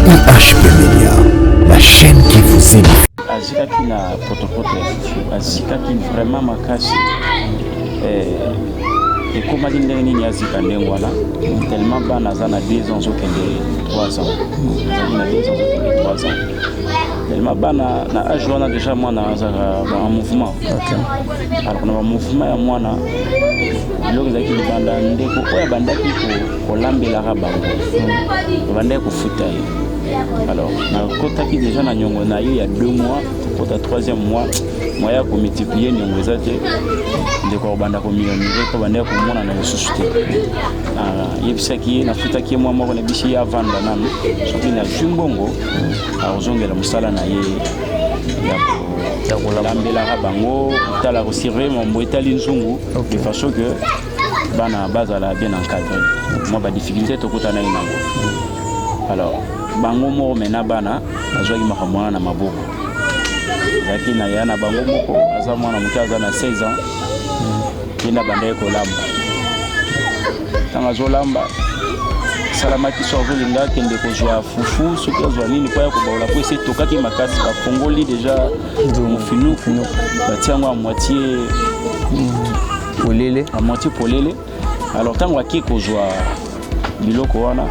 IHP Media, la chaîne qui vous édifie. Azikaki na potopoto ya fufu, azikaki vraiment makasi. Ekomaki ndenge nini azika ndenge wana, tellement bana aza na 2 ans ozokende 3 ans, azalaki na 2 ans ozokende 3 ans, tellement bana na âge wana déjà mwana azalaka en mouvement. Alors na bamouvement ya mwana, biloko ezalaki libanda. Ndeko oyo abandaki kolambelaka bango, babandaki kofuta ye. Alors nakotaki déjà na niongo na ye ya 2 mois, tokota 3e mois, moyen ya komultiplier niongo eza te. Ndeko akobanda komurmurer mpo bandaki komonana lisusu te. Nayebisaki ye, nafutaki ye mwa moko, nayebisi ye avanda nanu, soki nazwi mbongo akozongela mosala na ye ya kolambelaka bango, kotala, kosurveiller mambo etali nzungu, de façon que bana bazala bien encadré. Mwa badifficulté tokutana ye nango. Alors bango moko mena bana bazwaki makambo wana na maboko. Ezalaki na ya na bango moko, aza mwana moke, aza na 16 ans, ye nde abandaki kolamba. Ntango azolamba, esalamaki so azolinga akende kozwa fufu, soki azwa nini mpo ya kobaola, po esi etokaki makasi, bafongoli déjà mofinuku, batia yango ya moitié polele. À moitié polele. Alors ntango ake kozwa biloko wana,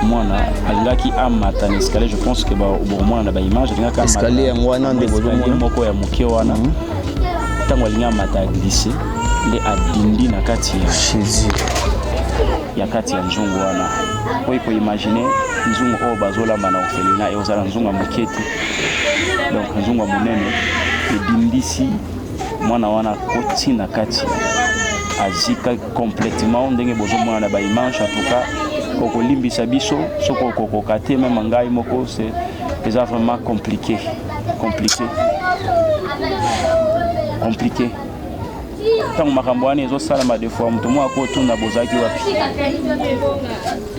mwana alingaki amata na escalier. Je pense que bokomona na baimage, alingaki Escalier yango wana nde bozomona. Moko ya moke wana. Ntango alingi amata, aglisse nde adindi na kati ya Jésus. Ya kati ya nzungu wana. Oyo koimaginer nzungu oyo bazolamba na orphelinat, ekozala nzungu ya moke te, donc nzungu ya monene edindisi mwana wana, koti na kati, azika complètement ndenge bozomona na baimage. En tout cas okolimbisa biso soki okokoka te, même ngai moko, c'est eza vraiment compliqué, compliqué, compliqué. Ntango makambo wana ezosalama, des fois moto moko akotunda: bozalaki wapi?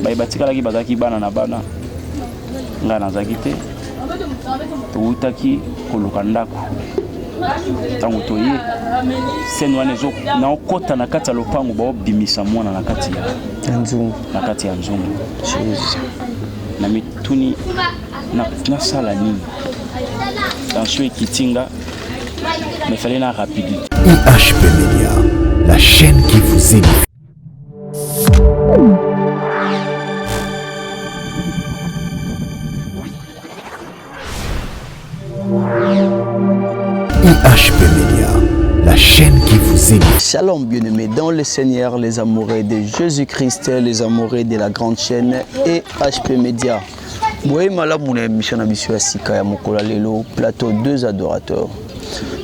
Baye batikalaki bazalaki bana na bana, ngai nazalaki te. Towutaki koluka ndako. Ntango toye, scène wana naokɔta na kati ya lopango, baobimisa mwana na kati ya nzungu. Na kati ya nzungu. Jésus. Na mituni nasala nini? Tension ekiti nga, mais fallait na rapidité. IHP Media, la chaîne qui vous édifie. IHP Media, la chaîne qui vous édifie. Shalom bien-aimés dans le Seigneur, les amoureux de Jésus-Christ, les amoureux de la grande chaîne et HP Media. Boye malamu na émission na biso ya sika ya mokolo ya lelo, plateau deux adorateurs.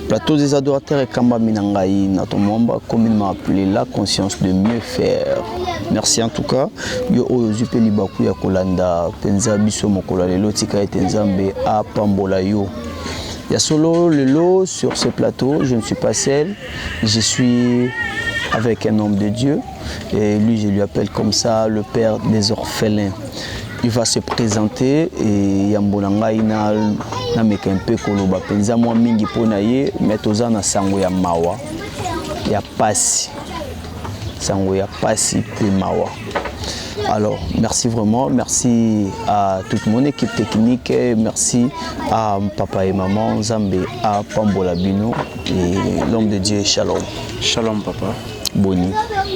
Plateau des adorateurs ekambami na ngai na Tomwamba, communément appelé la conscience de mieux faire. Merci en tout cas yo oyo ozwi mpe libaku ya kolanda mpenza biso mokolo ya lelo. Tika ete Nzambe apambola yo. Ya solo, lelo sur ce plateau, je ne suis pas seul, je suis avec un homme de Dieu et lui, je lui appelle comme ça, le père des orphelins. Il va se présenter et yambo na ngai na nameka mpe koloba mpenza mwa mingi mpo na ye, me toza na sango ya mawa, ya pasi, sango ya pasi mpe mawa. Alors, merci vraiment, merci à toute mon équipe technique, merci à papa et maman. Nzambe apambola bino et l'homme de Dieu, shalom. Shalom papa. Boni?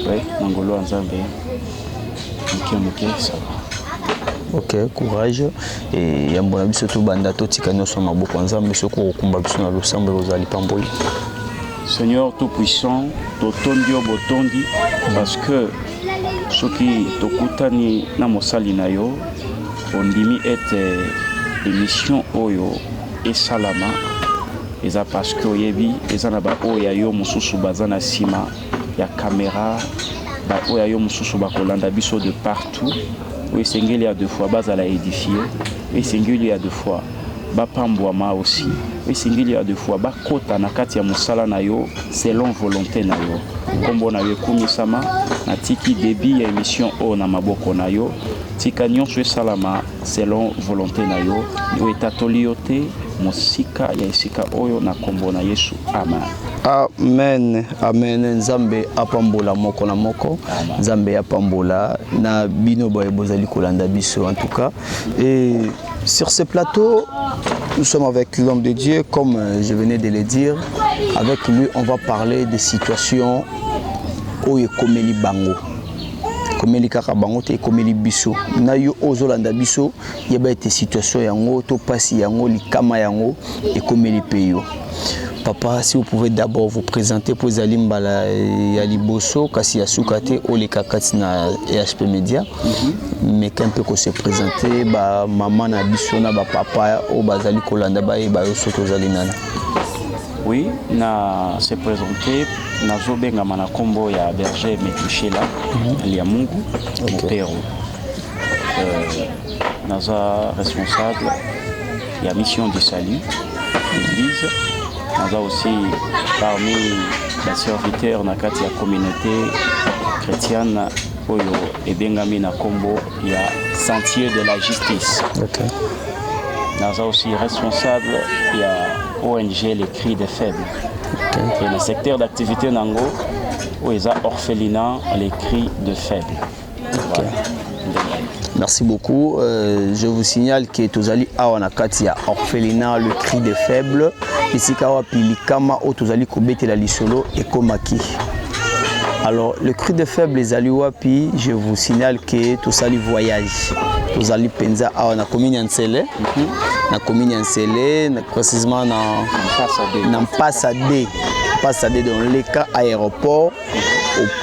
Oui, na ngolu ya Nzambe, moke moke, ça va. Ok, courage. E yambo na biso tobanda, totika nyonso na maboko ya Nzambe. Soki okokumba biso na losambo, ekozala lipamboli. Seigneur tout-puissant, totondi yo botondi parce que soki tokutani na mosali na yo, ondimi ete émission oyo esalama, eza parce que oyebi eza na baoyo ya yo mosusu baza na nsima ya caméra, baoyo ya yo mosusu bakolanda biso de partout, oyo esengeli ya deux fois bazala édifié, oyo esengeli ya deux fois bapambwama aussi, oyo esengeli ya deux fois bakota na kati ya mosala na yo selon volonté na yo. Nkombo na yo ekumisama. Natiki début ya émission oyo na maboko na yo. Tika nyonso esalama selon volonté na yo, oyo etatoli yo te mosika ya esika oyo, na nkombo na Yesu, amen. Amen, amen. Nzambe apambola moko na moko. Nzambe apambola na bino boye bozali kolanda biso en tout cas. Et sur ce plateau, nous sommes avec l'homme de Dieu, comme je venais de le dire. Avec lui, on va parler des situations oyo ekomeli bango. Ekomeli kaka bango te, ekomeli biso. Na yo ozolanda biso, yeba ete situation yango to pasi yango, likama yango ekomeli pe yo. Papa, si vous pouvez d'abord vous présenter pour ezali mbala ya liboso kasi ya suka te oleka kati na EHP Media. Meka mpe ko se présenter ba mama na biso na ba papa oyo bazali kolanda bayeba yo soki ozali nani. Oui, na se présenter, nazobengama na nkombo ya berger Metushela Liamungu Mopero. Naza responsable ya Mission du Salut, l'église. Naza aussi parmi les serviteurs na kati ya communauté chrétienne oyo ebengami na nkombo ya Sentier de la Justice. Naza aussi responsable ya ONG Les Cris des Faibles. Et le secteur d'activité nango oyo eza orphelinat Les Cris de Faibles. Voilà. Merci beaucoup. Je vous signale que tozali awa na kati ya orphelinat Le Cri des Faibles, esika wapi likama oyo tozali kobetela lisolo ekomaki. Alors, Le Cri des Faibles ezali wapi? Je vous signale que tosali voyage. Tozali penza awa na commune ya Nsele. Na commune ya Nsele, précisément na Mpasa D. Mpasa D dans le cas aéroport.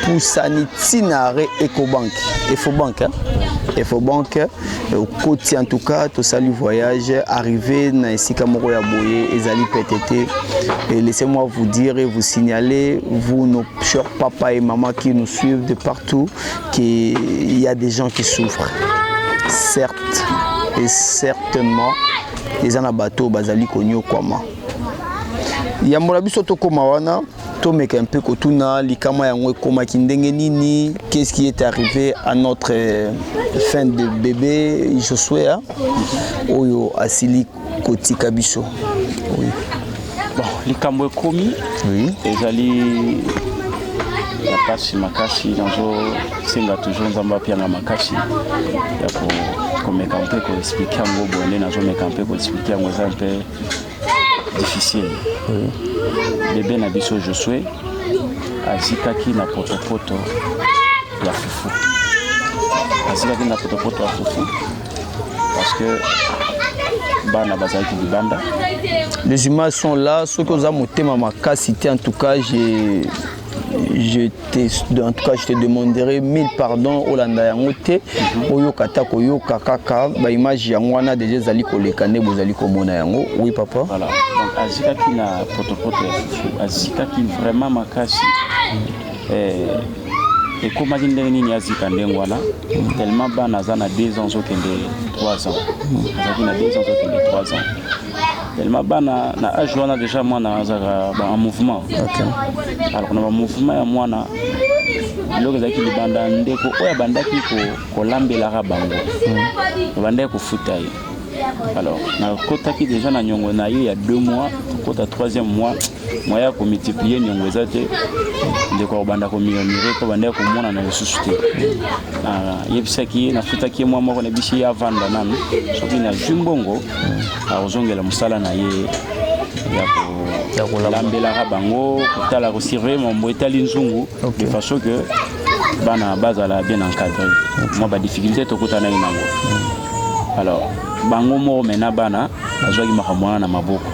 Opusani ntina arrêt Ecobank, Efobank, hein? Efobank, okoti. En tout cas, tosali voyage, arrivé na esika moko ya boye ezali PTT. Et laissez-moi vous dire et vous signaler, vous nos chers papa et maman qui nous suivent de partout, qu'il y a des gens qui souffrent. Certes et certainement, eza na bato bazali konyokwama. Yambo na biso tokóma wana, tomeka mpe kotuna likama yango ekomaki ndenge nini, qu'est-ce qui est arrivé à notre fin de bébé Josué, hein? Oyo asili kotika biso. Oui. Bon, likambo ekomi ezali ya pasi makasi. Nazosenga toujours Nzambe apianga makasi ya komeka mpe koexpliquer yango boye. Nde nazomeka mpe koexpliquer yango, eza mpe difficile. Bebe na biso Josue azikaki na potopoto ya fufu, azikaki na potopoto ya fufu parce que bana bazalaki libanda. Les images sont là. Soki oza motema makasi te, en tout cas, j'ai je te, en tout cas, je te demanderai mille pardons, olanda yango te, oyoka ta koyoka kaka baimage yango wana déjà ezali koleka nde bozali komona yango. Oui, papa. Voilà, donc azikaki na potopoto ya fufu, azikaki vraiment makasi. Ekomaki ndenge nini azika ndenge wana? Tellement bana aza na 2 ans ozokende 3 ans, azalaki na 2 ans ozokende 3 ans. Tellement bana na age wana déjà mwana azalaka en mouvement. Alors na bamouvement ya mwana, biloko ezalaki libanda. Ndeko oyo abandaki kolambelaka bango, babandaki kofuta ye. Alors nakotaki déjà na niongo na ye ya 2 mois, tokota troisième mois, moyen ya komultiplier niongo eza te. Ndeko akobanda komurmurer mpo bandaki komonana lisusu te. Nayebisaki ye, nafutaki ye mwa moko, nayebisi ye avanda nanu, soki nazwi mbongo akozongela mosala na ye ya kolambelaka bango, kotala, kosurveiller mambo etali nzungu, de façon que bana bazala bien encadré. Mwa badifficulté tokutana ye nango. Alors bango moko mena bana bazwaki makambo wana na maboko.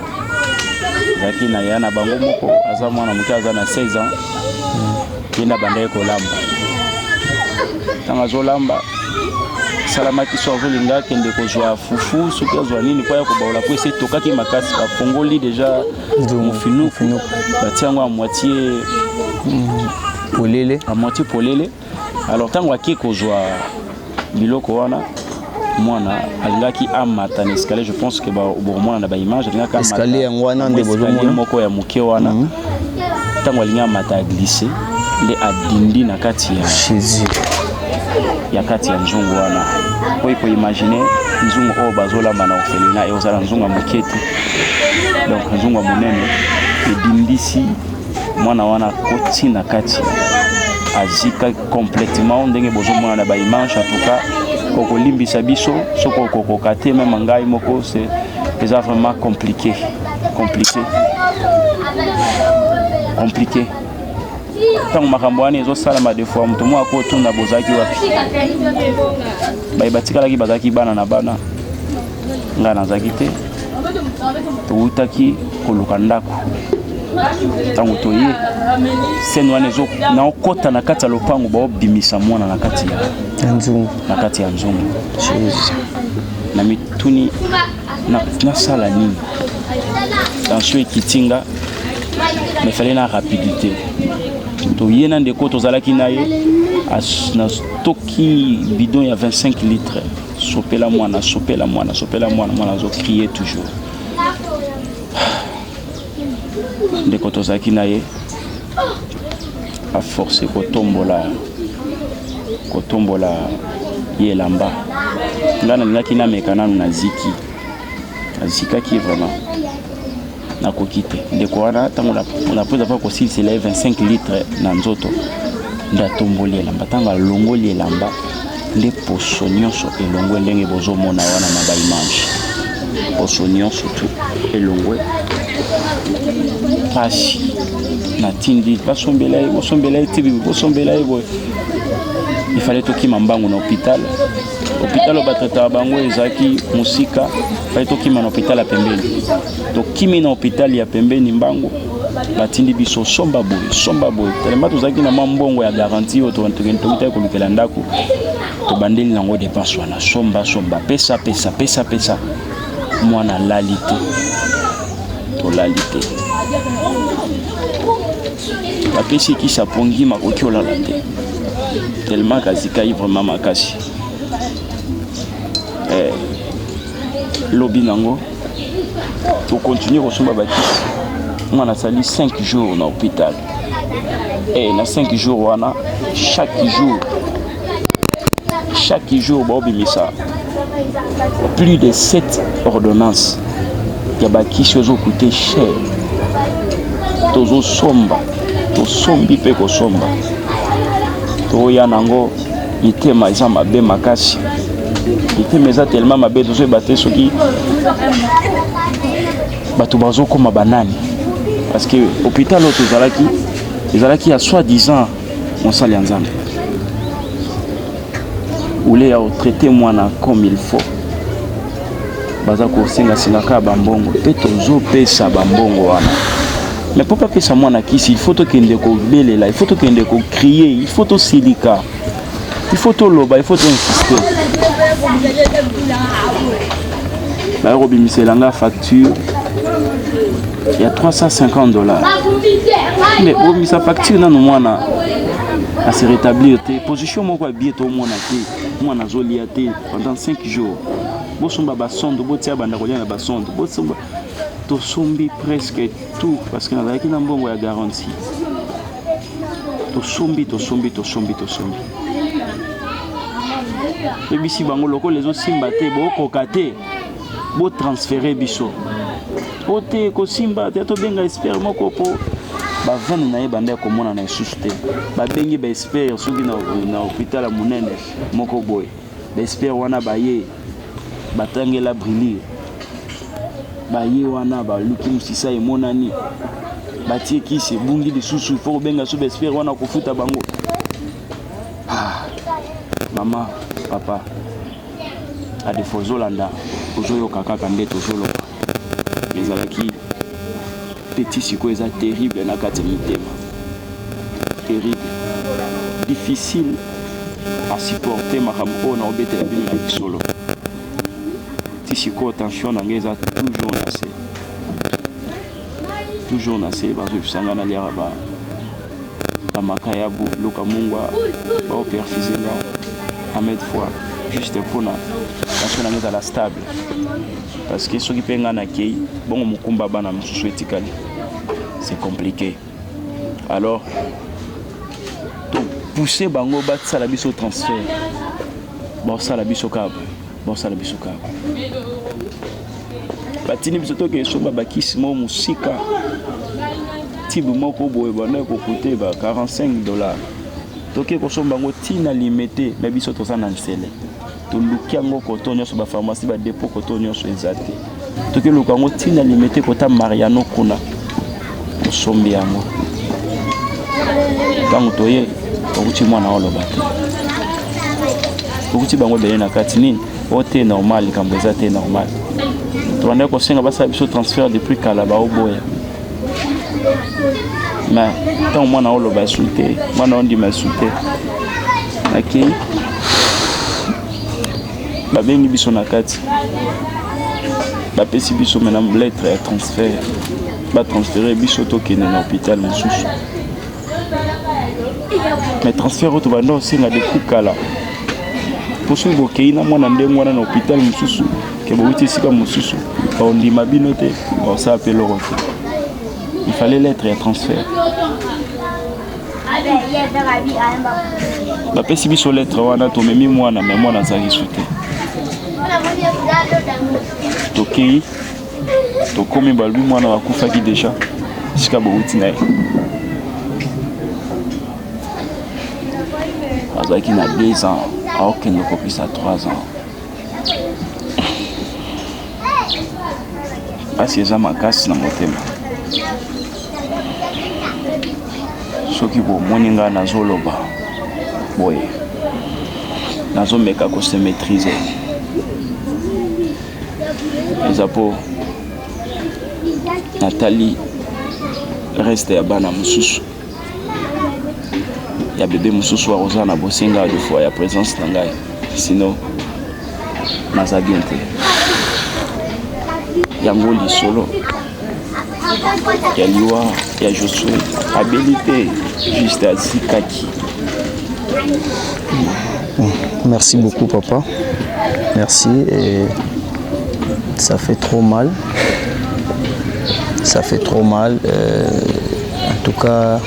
Ezalaki na ya na bango moko, aza mwana moke, aza na 16 ans. Ye nde abandaki kolamba. Ntango azolamba, esalamaki so azolinga akende kozwa fufu, soki azwa nini mpo ya kobaola, po esi etokaki makasi, bafongoli déjà mofinuku, batia yango ya moitié polele. À moitié polele. Alors ntango ake kozwa biloko wana, mwana alingaki amata na escalier. Je pense que bokomona na baimage, alingaki Escalier yango wana nde bozomona. Moko ya moke wana. Ntango alingi amata, aglisse nde adindi na kati ya Jésus. Ya kati ya nzungu wana. Oyo koimaginer nzungu oyo bazolamba na orphelinat, ekozala nzungu ya moke te, donc nzungu ya monene edindisi. Mwana wana akoti na kati, azika complètement ndenge bozomona na baimage. En tout cas, okolimbisa biso soki okokoka te, même ngai moko, c'est eza vraiment compliqué, compliqué, compliqué. Ntango makambo wana ezosalama, des fois moto moko akotunda: bozalaki wapi? Baye batikalaki bazalaki bana na bana, ngai nazalaki te. Towutaki koluka ndako. Ntango toye, scène wana naokɔta na kati ya lopango, baobimisa mwana na kati ya nzungu. Na kati ya nzungu. Na mituni: nasala nini? Tension ekiti nga, mais fallait na rapidité. Toye na ndeko tozalaki na ye, nastoki bidon ya 25 litres, sopela mwana, sopela mwana, sopela mwana. Mwana azocrier toujours. Ndeko tozalaki na ye aforce kotombola, kotombola ye elamba. Ngai nalingaki nameka nanu, naziki, nazikaki vraiment, nakoki te. Ndeko wana, ntango napoza mpa kosilisela ye 25 litre na nzoto, nde atomboli elamba. Ntango alongoli elamba, nde poso nyonso elongwe ndenge bozomona wana na baimage. Poso nyonso tu elongwe. Pasi. Natindi basombela ye, bosombela ye tibi, bosombela ye boye. Ifale tokima mbangu na hôpital. Hôpital oyo batraitaka bango ezalaki mosika. Fallait tokima na hôpital ya pembeni. Tokimi na hôpital ya pembeni mbangu. Batindi biso somba boye, somba boye. Tellement tozalaki na mwa mbongo ya garantie oyo tokitaki kolukela ndako, tobandeli nango dépense wana: somba, somba, pesa, pesa, pesa, pesa. Mwana alali te, tolali te. Bapesi kisi apongi, makoki olala te, tellement kazikai vraiment makasi. Lobi nango tocontinuer kosomba bakisi. Mwana asali 5 jours na hôpital. Na 5 jours wana, chaque jour, chaque jour baobimisa plus de 7 ordonnances ya bakisi ozocoûter cher. Tozosomba, tosombi mpe kosomba, toya nango. Mitema eza mabe makasi, mitema eza tellement mabe, tozoyeba te soki bato bazokóma banani, parce que hôpital oyo tozalaki ezalaki ya soi-disant mosali ya Nzambe. Ule ya kotraiter mwana comme il faut, baza kosengasenga kaka bambongo, mpe tozopesa bambongo wana. Mais mpo bapesa mwana kisi, il faut tokende kobelela, il faut tokende kocrier, il faut tosilika, il faut toloba, il faut toinsister. Baya kobimisela nga facture ya 350 $. Mais bobimisa facture nano, mwana ase rétablir te, position moko ya bien tomona te. Mwana azolia te pendant 5 jours. Bosomba basonde, botia banda kolia na basonde, bosomba. Tosombi presque tout, parce que nazalaki na mbongo ya garantie. Tosombi, tosombi, tosombi, tosombi. Toyebisi bango: lokola ezosimba te, bokoka te, botransférer biso po te kosimba te. Tobenga expert moko mpo baveine na ye banda ya komonana lisusu te. Babengi baexpert soki na hôpital ya monene moko boye. Baexpert wana baye, batangela brûlure. Baye wana, baluki mosisa, emonani, batie kisi, ebungi lisusu. Il faut kobenga so baexpert wana, kofuta bango. Ah, mama, papa, adefo ozolanda, ozoyoka kaka nde tozoloba. Ezalaki petit, sikoyo eza terrible na kati ya mitema, terrible, difficile à supporter. Makambo oyo naobetela bino na lisolo ti sikoyo, tension na ngai eza toujours na se, toujours na se. Bazoyebisa ngai naliaka ba bamakayabu, luka mungwa, baoperfuser nga amed fois, juste mpona tension na ngai ezala stable, parce que soki mpe ngai nakei bongo, mokumba bana mosusu etikali, c'est compliqué. Alors topousse bango basala biso transfert. Baosala biso kaka boye, baosala biso kaka boye. Batindi biso toke esomba bakisi moko mosika. Tube moko boye ebandaki ko coute ba 45 dollars. Toke kosomba yango ti na Limete, mais biso toza na Nsele. Toluki yango koto nyonso, ba pharmacie, ba depot koto nyonso eza te. Toke luka yango ti na Limete kota Mariano kuna. Tosombi yango. Ntango toye, tokuti mwana oloba te. Tokuti bango ebele na kati nini? O te normal, likambo eza te normal. Tobandaki kosenga basala biso transfert depuis kala, baoboya. Mais ntango mwana oloba esu te, mwana ondima esu te, nakei babengi biso na kati, bapesi biso maintenant lettre ya transfert, batransfere biso tokende na hôpital mosusu. Mais transfert oyo tobanda osenga depuis kala, mpo soki bokei na mwana ndenge wana na hôpital mosusu ke bowuti esika mosusu, baondima bino te, baosala mpe eloko te. Il fallait lettre ya transfert. Bapesi biso lettre wana, tomemi mwana, me mwana azalaki su te. Tokei, tokomi, balobi mwana akufaki deja esika bowuti na ye. Azalaki na 2 ans, aokende kokisa 3 ans. Pasi eza makasi na motema. Soki bomoni ngai nazoloba boye, nazomeka ko se maîtriser, eza po natali reste ya bana mosusu, ya bebe mosusu akozala na bosenga de fois ya présence na ngai, sinon naza bien te. Yango lisolo ya liwa ya Josue, abeli te, juste azikaki. Merci beaucoup papa, merci. Et ça fait trop mal, ça fait trop mal. En tout cas,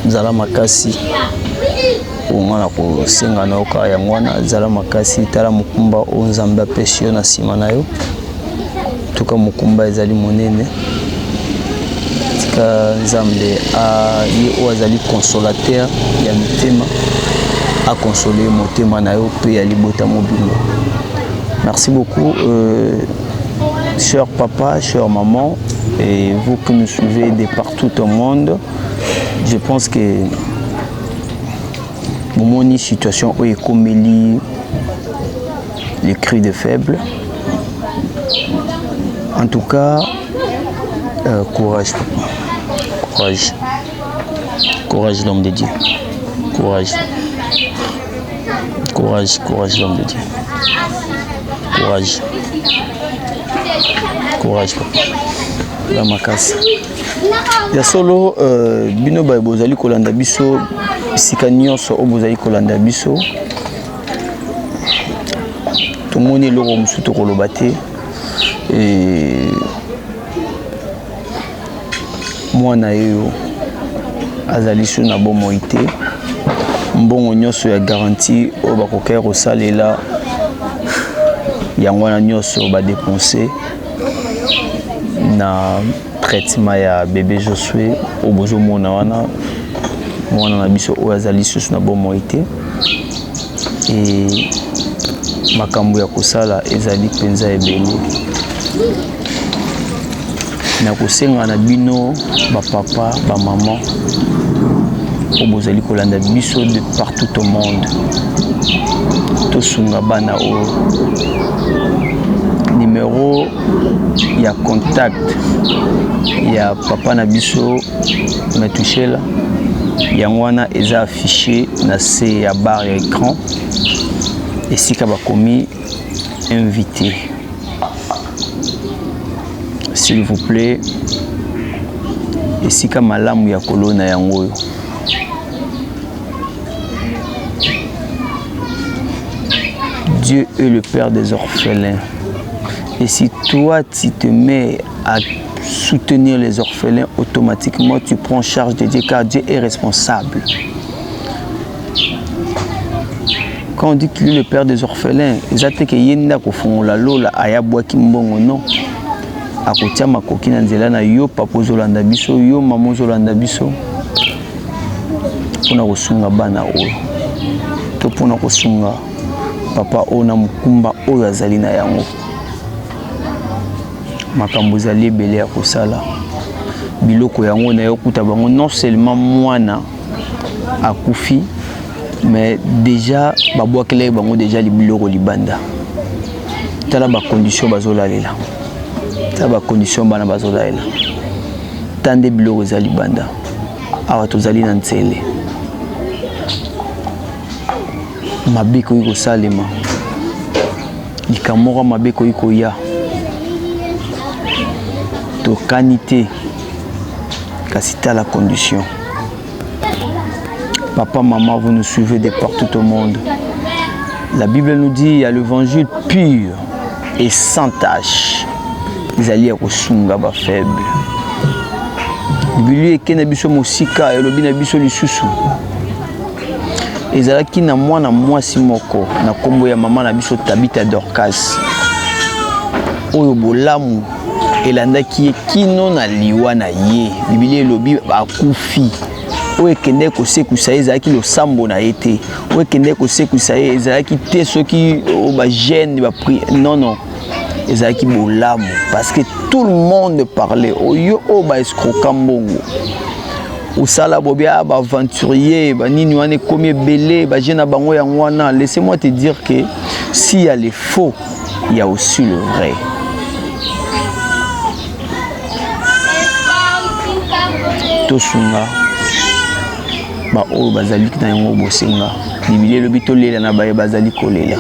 zala makasi. Onga na kosenga na yo kaka yango wana, zala makasi, tala mokumba oyo Nzambe apesi yo na nsima na yo. En tout cas, mokumba ezali monene. Tika Nzambe ye oyo azali consolateur ya mitema akonsole motema na yo mpe ya libota mobimba. Merci beaucoup, cher papa, cher maman, et vous qui nous suivez de partout au monde. Je pense que bomoni situation oyo ekomeli les cris de faible. En tout cas, courage papa, courage, courage l'homme de Dieu, courage, courage, courage l'homme de Dieu, courage, courage papa. La makasi ya solo. Bino baye bozali kolanda biso esika nyonso oyo bozali kolanda biso, tomoni eloko mosusu tokoloba te. Mwana oyo azali so na bomoi te, mbongo nyonso ya garantie oyo bakokaki kosalela yango wana nyonso badépenser na traitement ya bébé Josué oyo bozomona wana, mwana na biso oyo azali lisusu na bomoi te. E makambo ya kosala ezali mpenza ebele. Na kosenga na bino bapapa, bamama oyo bozali kolanda biso de partout au monde, tosunga bana oyo. Numero ya contact ya papa na biso Metushela yango wana eza affiché na se ya barre ya écran, esika bakomi invité. S'il vous plaît, esika malamu ya kolona yango oyo. Dieu est le père des orphelins. Et si toi tu te mets à soutenir les orphelins, automatiquement tu prends charge de Dieu, car Dieu est responsable. Quand on dit qu'il est le père des orphelins, eza te ke ye nde akofongola lola ayabwaki mbongo, non. Akotia makoki na nzela na yo papa ozolanda biso, yo mama ozolanda biso, mpona kosunga bana oyo to mpona kosunga papa oyo na mokumba oyo azali na yango. Makambo ezali ebele ya kosala. Biloko yango na yo kuta bango non seulement mwana akufi, mais déjà babwakelaki bango déjà biloko libanda. Tala ba condition bazolalela, tala ba condition bana bazolalela, ta nde biloko eza libanda. Awa tozali na nzele, mabe ekoki kosalema, likambo moko mabe ekoki koya, tokani te, kasi tala condition. Papa, maman, vous nous suivez de partout au monde. La Bible nous dit, il y a l'évangile pur et sans tache. Ezali ya kosunga ba faible. Biblia eke na biso mosika, elobi na biso lisusu. Ezalaki na mwana mwasi moko na kombo ya mama na biso Tabitha Dorcas, oyo bolamu elandaki ye kino na liwa na ye. Biblia elobi akufi. Oyo ekendeki kosekwisa ye ezalaki losambo na ye te, oyo ekendeki kosekwisa ye ezalaki te soki ba jeune ba pri, non non, ezalaki bolamu, parce que tout le monde parlait. Oyo oyo ba escroka mbongo, osala bobi, ah, ba aventurier banini wana ekomi ebele, ba jeune na bango yango wana. Laissez-moi te dire que s'il y a les faux, il y a aussi le vrai. Tosunga baoyo bazali na yango bosenga. Biblia elobi tolela na baye bazali kolela.